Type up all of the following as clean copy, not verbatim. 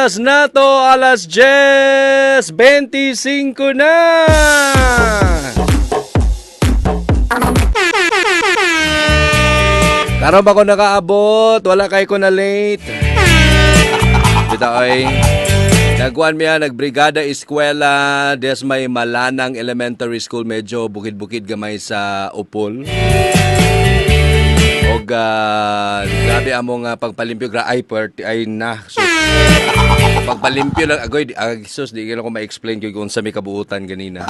Oras nato, alas 10:25 na. Karon ba ko nakaabot? Wala kay ko na late. Bitaw ay nagkuan miya, nagbrigada eskwela des may Malanang Elementary School, medyo bukid-bukid gamay sa Upol. Og grabe among pagpalimpyo ay perti ay na. So, pagpalimpyo lang agoy di, ay, sus, di ko ma-explain kung unsa may kabuutan ganina.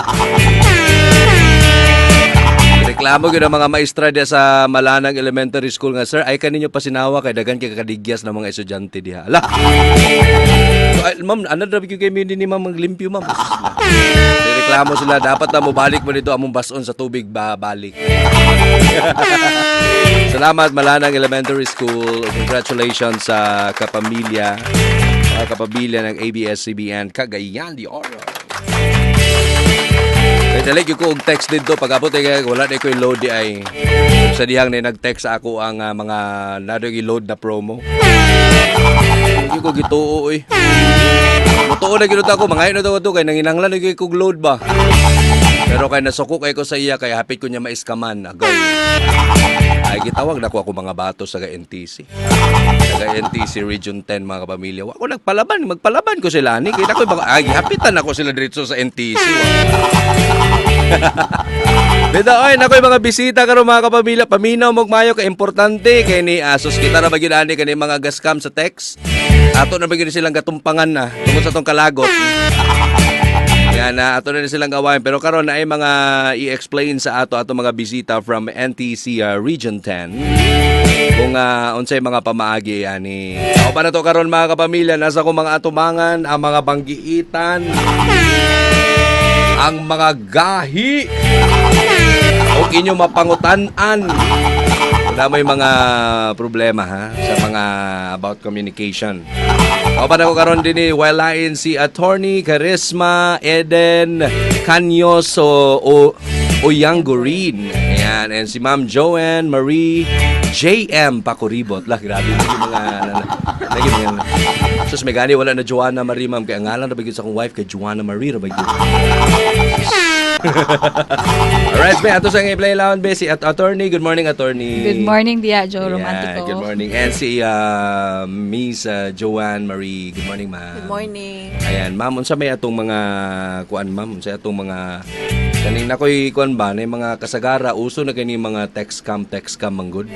Reklamo gyud ang mga maestra diya sa Malanang Elementary School nga, "Sir, ay kaninyo pasinawa kay daghan kay kakadigyas ng mga estudyante diha." Ala. Ay, ma'am, ano ra gyud kay mi ni ma'am maglimpyo, ma'am. Reklamo sila, dapat na mobalik mo dito among bason sa tubig ba balik. Salamat, Malanang Elementary School. Congratulations sa kapamilya, mga kapamilya ng ABS-CBN Cagayan de Oro. Kay dali gyud ko og text didto pag abot ay wala na ko load di ay. Sa dihang na nag-text sa ako ang mga nadoy load na promo. Hindi ko gituo oy. Mutuo na gyud ako, mangayo na to kay nanginanglan na gyud kog load ba. Pero kay nasuko kay ko sa iya kay hapit ko niya maiskaman. Agoy. Ay gitawag na ko ako mga bato sa NTC. Taga NTC Region 10, mga kapamilya. Wa ko nagpalaban, magpalaban ko sila ni. Kaya ko baka ay hapitan ako sila diretso sa NTC. Bida oy, nakoy mga bisita karon, mga kapamilya. Paminaw mo mayo kay importante kay ni asos kita na ba gyud ani kani mga gascam sa text. Ato na ba gyud silang gatumpangan na tungod sa tong kalagot. Yan na ato na silang gawain, pero karon na ay mga i-explain sa ato ato mga bisita from NTC Region 10 kung unsay mga pamaagi ani. Ako pa na to karon, mga kapamilya, nasa ko mga atumangan ang mga banggiitan, ang mga gahi o inyo mapangutan-an. Wala may mga problema ha sa mga about communication. Ako pa na ko karon din ni walain si Attorney Charisma Eden Canyos o Oyangurin. Ayan, and si Ma'am Joanne Marie JM Pakuribot. Lah, grabe yung mga lagi mga. Sus, may gani wala na Joanna Marie, ma'am, kay ang ngalan ra ba gyud sa akong wife kay Joanna Marie ra ba gyud. Alright, be, ato sa i-play lawan be si at Attorney. Good morning, Attorney. Good morning, Dia Joe Romantico. Yeah, good morning. And si Miss Joanne Marie. Good morning, ma'am. Good morning. Ayan, ma'am, unsa may atong mga kuan, ma'am? Unsa atong mga kaning nakoy kuan ba na mga kasagara uso na kini mga text scam manggod.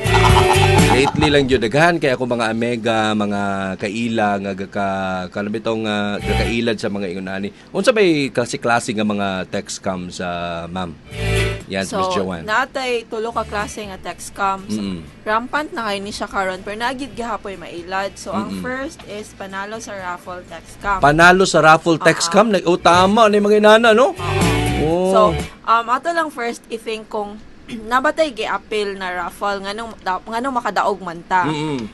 Lately lang jud daghan kay ako mga amega, mga kaila nga gaka kanabitong gakailad sa mga ingon ani. Unsa may klase-klase nga mga text scam sa, ma'am? Yan, So, Miss Joanne. Natay tulo ka klase nga text scam. So, rampant na kay ni siya karon pero nagid gihapoy mailad. So, ang first is panalo sa raffle text scam. Panalo sa raffle text scam. Like, oh, tama ni mga inana, no? Oh. So, ato lang first i-think kung nabatay gi-appeal na raffle, nganong makadaog man ta.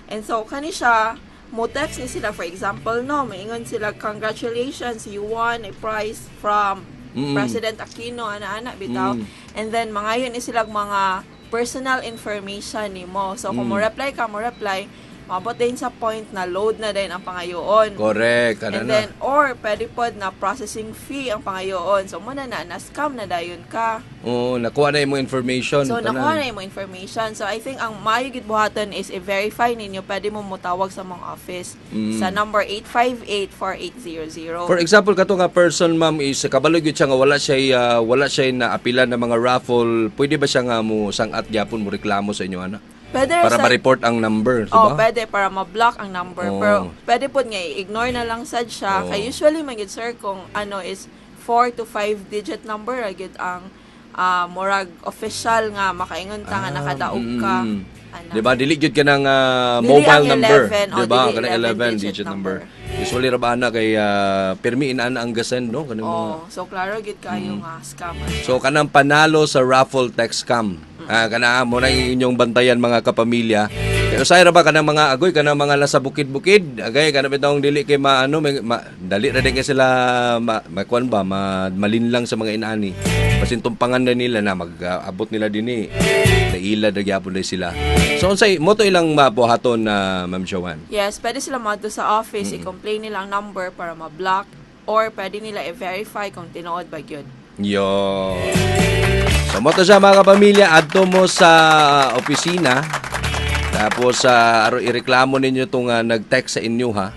And so kani siya mo text ni sila, for example, no, maingon sila, "Congratulations, you won a prize from President Aquino," ana-ana bitaw. And then mangayon ni sila mga personal information nimo. So kung mo reply ka, mo reply, maabot din sa point na load na din ang pangayoon. Correct. Kana And na. then, or pwede pod na processing fee ang pangayoon. So, muna na, na-scam na dayon ka. Oo, nakuha na imong information. So, tanan. nakuha na yung information. So, I think ang maayo gid buhaton is i-verify ninyo. Pwede mo mutawag sa mga office sa number 858-4800. For example, kato nga person, ma'am, is kabalo gyud siya nga wala siya na apilan ng mga raffle. Pwede ba siya nga mo sangat gyapon mo reklamo sa inyo ana? Pwede Para ma-report ang number, Oh, diba? pwede para ma-block ang number. Oo. Pero pwede pod nga i-ignore na lang sad siya. Oo. Kay usually man gyud, sir, kung ano is 4 to 5 digit number ra gyud ang murag official nga makaingon ta nga nakadaog ka. Ana. Di ba? Dili gyud ka ng Dili mobile ang number, 11, oh, di ba? dili Kanang 11 11 digit digit number. number. Usually ra ba ana kay pirmi inana ang gasend, no? Kanang mga Oh, so klaro gyud kayo nga scam. So kanang panalo sa raffle text scam. Ah, kana mo na inyong bantayan, mga kapamilya. Kaya usay ra ba kanang mga agoy, kanang mga nasa bukid-bukid, agay kana bitawng dili kay maano may, ma, dali ra din kay sila ma, makuan ba ma, malinlang sa mga inaani. Basin tumpangan na nila na mag-abot nila dinhi. Naila ra gyapon din sila. So unsay mo to ilang mabuhaton na, Ma'am Joanne? Yes, pwede sila moadto sa office, i-complain nila ang number para ma-block or pwede nila i-verify kung tinuod ba gyud. Yo. So mo to siya, mga kapamilya, adto mo sa opisina. Tapos sa aro ireklamo ninyo tong nag-text sa inyo, ha.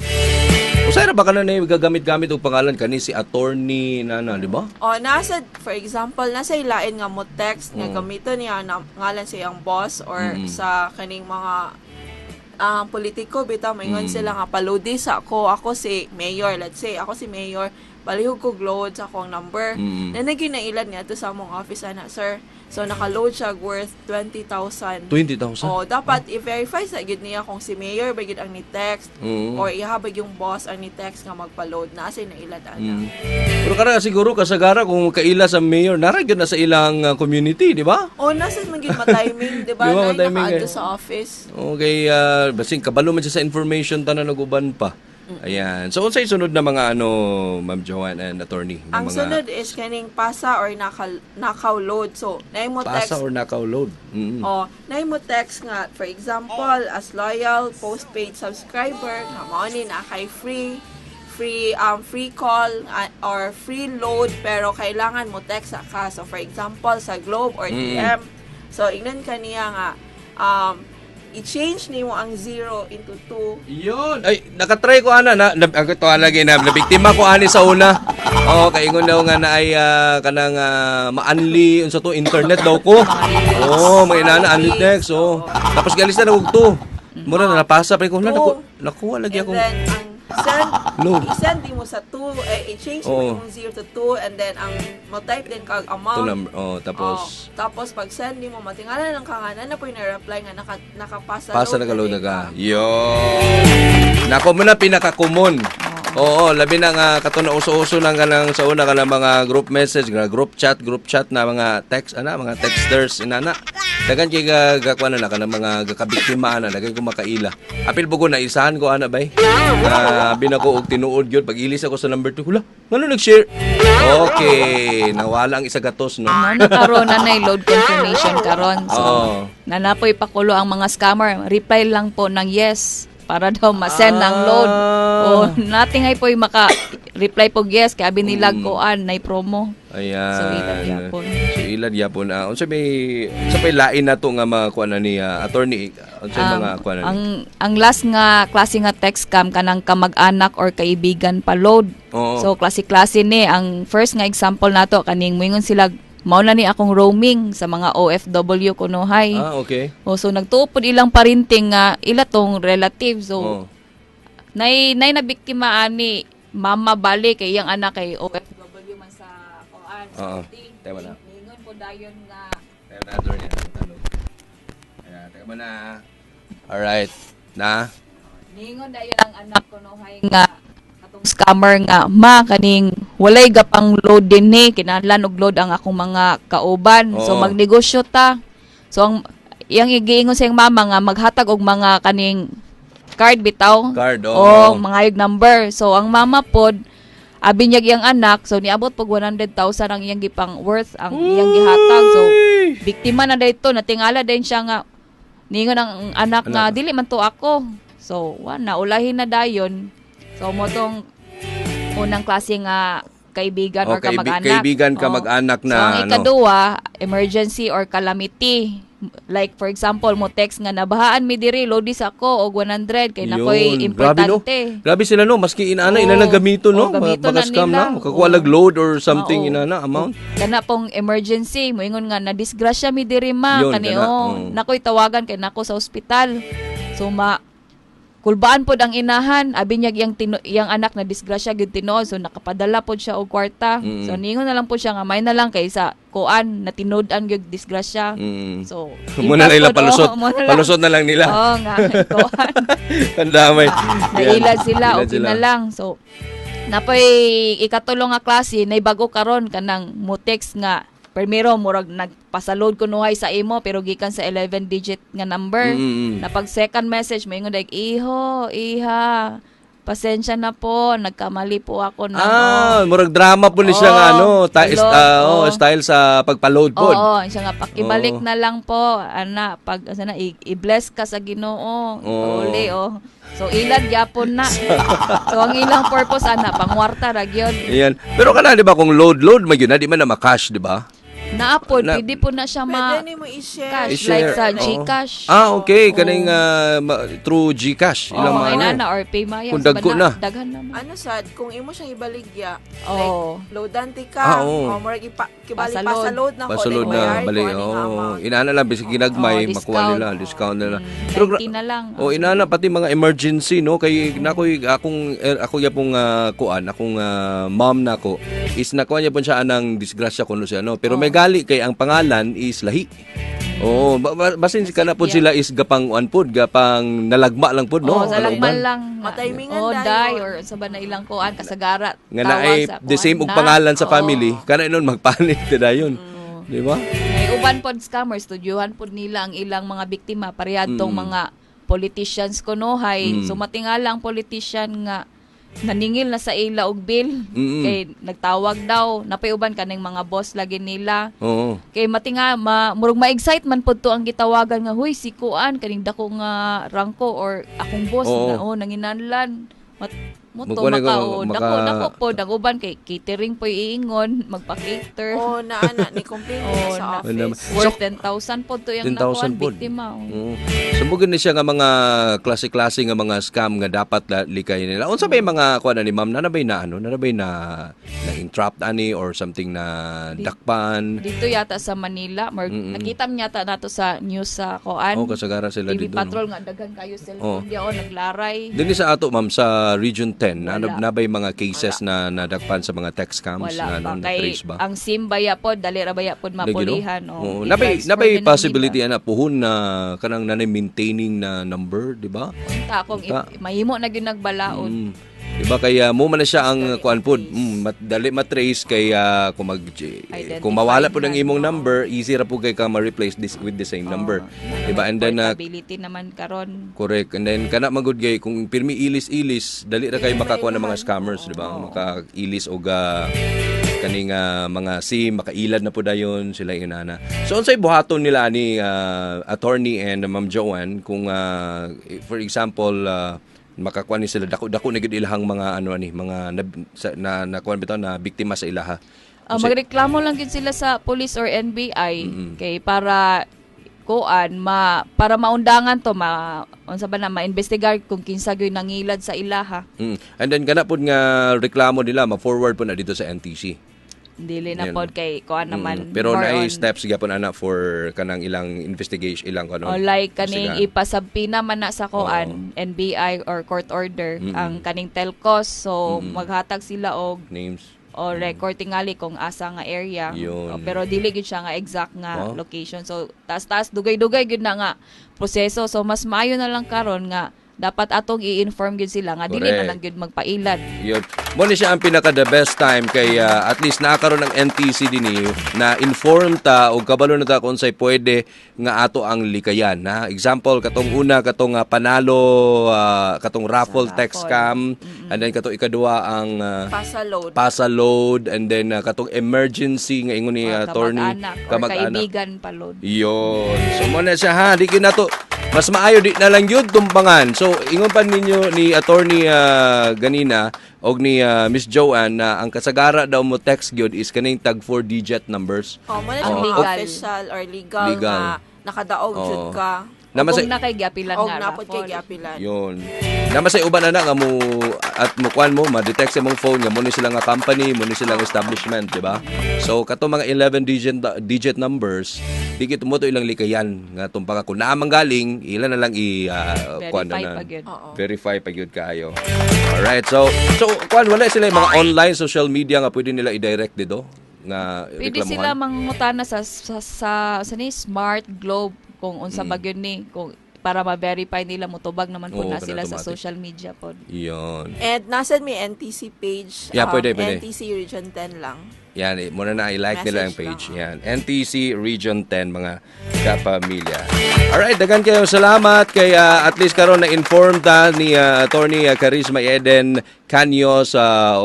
Usay ra ba kana na gagamit-gamit og pangalan kani si attorney na na, di ba? O nasa, for example, nasa ilain nga mo text nga gamiton niya na ngalan sa iyang boss or sa kaning mga politiko bitaw, maingon sila nga palodi sa ako, ako si mayor, let's say ako si mayor, palihog ko load sa akong number. Na naging nailan niya to sa among office ana, sir. So naka-load siya worth 20,000. 20,000. Oh, dapat i-verify sa gyud niya kung si mayor ba gyud ang ni-text or iha ba yung boss ang ni-text nga magpa-load na sa nailad ana. Pero kara siguro kasagara kung kaila sa mayor, nara gyud na sa ilang community, di ba? Oh, nasa man gyud ma-timing, di ba? Di ba, Na ma-timing nakaadto eh. sa office. Okay, basin kabalo man siya sa information tanan ug uban pa. Ayan. So unsay sunod na mga ano, Ma'am Joanne and attorney? Nga Ang mga sunod is kaning pasa or nakaw load. So, naay mo text Pasa or nakaw load. Oh, naay mo text nga, for example, as loyal postpaid subscriber, nga mao ni na kay free free free call or free load, pero kailangan mo text sa ka. So for example, sa Globe or TM. So ingnan kaniya nga i-change nimo ang 0 into 2. Yun. Ay, nakatry ko ana na, na ako to lagi na nabiktima ko ani sa una. Oh, kaingon daw nga na ay kanang maanli unsa to, internet daw ko. Oh, may inana unli text. Oh. Tapos galis na og to. Mura na napasa pa ko. Hala, naku, nakuha lagi And akong then ang send load. I-send mo sa 2 eh, i-change mo yung 0 to 2 and then ang mo-type din kag To amount. number. Oh, tapos Oh, tapos pag send nimo, matingala lang ka nga na po yung reply nga nakapasa Pasa load na load din na ka. Yun. Nako mo na pinaka-common. Oo, labi na nga kato na uso-uso lang kanang sa una kanang mga group message, nga group chat na mga text ana, mga texters inana. Dagan kay gakuan na kanang mga gakabiktima ana, dagan ko makaila. Apil bugo na isahan ko ana bay. Na binako og tinuod gyud pag ilis ako sa number 2. Hula, ngano nag-share? Okay, nawala ang isa gatos, no. No, na karon na nay load confirmation karon. So, nanapoy pakulo ang mga scammer. Reply lang po ng yes para daw ma-send ang load. O nothing ay po'y maka reply po yes kay abi nila kuan nay promo. Ayan. So, ilad gyapon. So ilad gyapon. Unsa may lain na to nga mga kuan na ni attorney? Unsa mga kuan na ni? Ang last nga klase nga text scam, kanang kamag-anak or kaibigan pa load. So klase-klase ni. Ang first nga example nato, kaning moingon sila mao na ni akong roaming sa mga OFW kunohay. O, so nagtuo pod ilang parinting nga ila tong relative. So nay na biktima ani, mama bali kay iyang anak kay OFW man sa kuan. Saudi. Tama na. Niingon po dayon nga Teka na, attorney. Tanong. Ayan, teka muna. Alright. Na? Niingon dayon ang anak kunohay nga atong scammer nga, "Ma, kaning walay gapang load dinhi, kinahanglan og load ang akong mga kauban, so magnegosyo ta." So ang iyang igiingon sa iyang mama nga maghatag og mga kaning card bitaw. Card, oo. O mga number. So ang mama pod abi niya iyang anak, so niabot pog 100,000 ang iyang gipang worth ang iyang gihatag. So biktima na dito, natingala din siya nga ningon ang anak nga Anak. dili man to ako. So wa na ulahin na dayon. So mo tong unang klase nga kaibigan O, or kamag-anak. kaibigan, Oo. kamag-anak na So ang ano. ikaduha, emergency or calamity. Like for example, mo text nga nabahaan mi diri, loadis ako og 100 kay nakoy Yun. Grabe, no? importante. Grabe sila, no? Maski inana, ina na gamiton, no? Oo, gamiton Baka na scam nila. na. Makakuha lag load or something, inana, amount. Kana pong emergency, moingon nga na disgrasya mi diri, ma, Yun, kani kana, oh, nakoy tawagan kay nako sa ospital. So ma kulbaan pod ang inahan, abi niya iyang anak na disgrasya gyud tinuod, so nakapadala pod siya og kwarta. So ningon na lang po siya nga may na lang kay sa kuan na tinud-an gyud disgrasya. So Muna na impas ila pod, palusot. oo, muna lang. Palusot na lang nila. Oo nga, kuan. Ang damay. Nailad sila, Ilad okay sila. na lang. So, napoy ikatulo nga klase, nay bago karon kanang mo text nga Primero murag nagpasaload kunuhay sa imo pero gikan sa 11 digit nga number. Na pag second message moingon like, "Iho, iha, pasensya na po, nagkamali po ako ng Ah, murag drama po ni siya nga ano, load, oh, style sa pagpa-load pod. Oo, siya nga pakibalik na lang po, ana, pag asa na i-bless ka sa Ginoo. Uli oh. So ilad gyapon na. So ang ilang purpose ana pangwarta ra gyud. Ayan. Pero kana, di ba, kung load load man yun na di man na ma-cash, di ba? Naa pod, pwede po na siya ma Pwede nimo i-share. Cash, I-share. like sa GCash. Ah, okay, kaning through GCash ilang Oo, mga ano. inana or Paymaya. Kung dagko na. Daghan naman. Ano sad, kung imo siyang ibaligya, like, loadan ti ka, oh, murag ipa, kibali Pasaload. pasaload na ko, Pasulod then na, bayar bali. ko aning Oh, amount. inana lang bisag ginagmay Oo, makuha discount. nila, discount nila. 90 na lang. Oh, inana pati mga emergency, no, kay nakoy akong ako yapong kuan, akong mom nako is nakuha niya pon siya anang disgrasya kuno siya, no. Pero may gali kay ang pangalan is lahi. Oo, basin kana pod sila is gapang kuan pod, gapang nalagma lang pod, no. Oh, sa lagman Kalauban. lang. Mataymingan Oh, dayon. day or sa ba na ilang kuan kasagara. Nga tawag naay sa the kuan same og na. pangalan sa family, kana inon magpanik ta dayon. Di ba? May uban pod scammers, studyuhan pod nila ang ilang mga biktima parehadtong mga politicians kunohay. So matingala ang politician nga naningil na sa ila og bill kay nagtawag daw napay uban kaning mga boss lagi nila kay matinga ma, murag ma-excite man pod to ang gitawagan nga, "Huy, si kuan kaning dako nga rangko or akong boss na oh nanginanlan mat mo to Magkuan maka ko, oh, dako dako pod ang uban kay catering po iingon magpa-cater." Oh, na ana ni complain Oh, sa na. office. Worth 10,000 po to yung 10,000 nakuan pod. biktima. Oh. Oo. So mo ni siya nga mga klase-klase nga mga scam nga dapat likay nila. Unsa ba yung mga kuan ni ma'am na na na ano, na ba na na entrapped ani or something na dakpan? Dito yata sa Manila, mer nakita man yata nato sa news sa kuan. Oh, kasagara sila TV dito. No? Patrol nga daghan kayo cellphone di oh naglaray. Dinhi sa ato, ma'am, sa Region 10, na, Wala. na ba yung mga cases na nadakpan sa mga text scams Wala na pa ano, kay na-trace ba? ang SIM baya pod dali ra baya pod Lagi, no? mapulihan oh. Oo. Nabay I-transfer nabay din ang possibility ana puhon na kanang nanay maintaining na number, di ba? Ta kung Unta. mahimo na gyud nagbalaod. Di ba kaya mo man na siya ang kuan pod, dali matrace kay kung mag kung mawala po ng Identify imong man. number, easy ra po kay ka ma-replace this with the same number. Di ba? And then Portability naman karon. Correct. And then kana magud gay kung pirmi ilis-ilis, dali ra kay makakuha ng mga scammers, di ba? Maka-ilis og kaning mga SIM, makailad na po dayon sila inana. So unsay buhaton nila ani attorney and Ma'am Joanne kung for example makakuha ni sila dako-dako na gid ilahang mga ano ani mga na, sa, na nakuan bitaw na biktima sa ilaha? Magreklamo lang gid sila sa police or NBI kay para kuan ma para maundangan to, ma unsa ba na ma-investigar kung kinsa gyud nangilad sa ilaha. And then kana pud nga reklamo nila ma-forward po na dito sa NTC. Dili na Yan. pod kay kuan naman. Pero more naay steps gyapon ana for kanang ilang investigation, ilang kanon. O like kaning Investigahan. ipasabpina man na sa kuan NBI or court order ang kaning telcos, so maghatag sila og names o record tingali kung asa nga area. Yun. O, pero dili gyud siya nga exact nga location. So taas-taas dugay-dugay gyud na nga proseso. So mas maayo na lang karon nga dapat atong i-inform gyud sila nga dili na lang gyud magpailad. Yun. Mo ni siya ang pinaka the best time kay at least nakakaroon ng NTC dinhi na inform ta og kabalo na ta kung unsay pwede nga ato ang likayan na. Example katong una, katong panalo katong raffle, text Raffle. scam, and then katong ikaduha ang Pasaload. Pasaload, and then katong emergency nga ingon ni Mga attorney kamag-anak or kamag-anak. kaibigan pa-load. Yun. So mo na siya ha, di na to. Mas maayo di na lang yun tumbangan. So ingon pa ninyo ni attorney ganina og ni Miss Joanne na ang kasagara daw mo text gyud is kaning tag 4 digit numbers. Oh, mo na Ang siya mga legal. official or legal, Legal. nga nakadaog jud ka. Naman Kung sa na kay giapilan Og nga napod kay raffle. giapilan. Yun. Naman sa uban ana nga mo at mo kuan mo ma-detect sa imong phone nga mo ni sila nga company, mo ni silang establishment, di ba? So kato mga 11 digit digit numbers, di gid mo to ilang likayan nga tumpaka kung naa man galing, ila na lang i kuan na Verify na. pa gyud. Verify pa gyud kaayo. Alright. So kuan wala sila yung mga online social media nga pwede nila i-direct dito nga Pwede sila reklamuhan. mangutana sa ni Smart, Globe kung unsa ba gyud ni kung para ma-verify nila, mutubag naman po Oo, na sila sa automatic. social media po. Yun. And nasa may NTC page. Yeah, pwede, pwede. NTC Region 10 lang. Yan, eh, muna na i-like nila ang Message page. Yan, NTC Region 10, mga kapamilya. Alright, daghan kayo salamat kay at least karon na inform ta ni Attorney Charisma Eden Canyo sa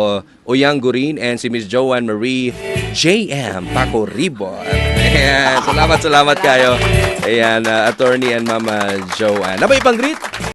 Oyang Gurin and si Miss Joanne Marie JM Paco Ribot. Ayan, salamat, salamat kayo. Ayan, Attorney and Mama Joanne. Nabay pang greet?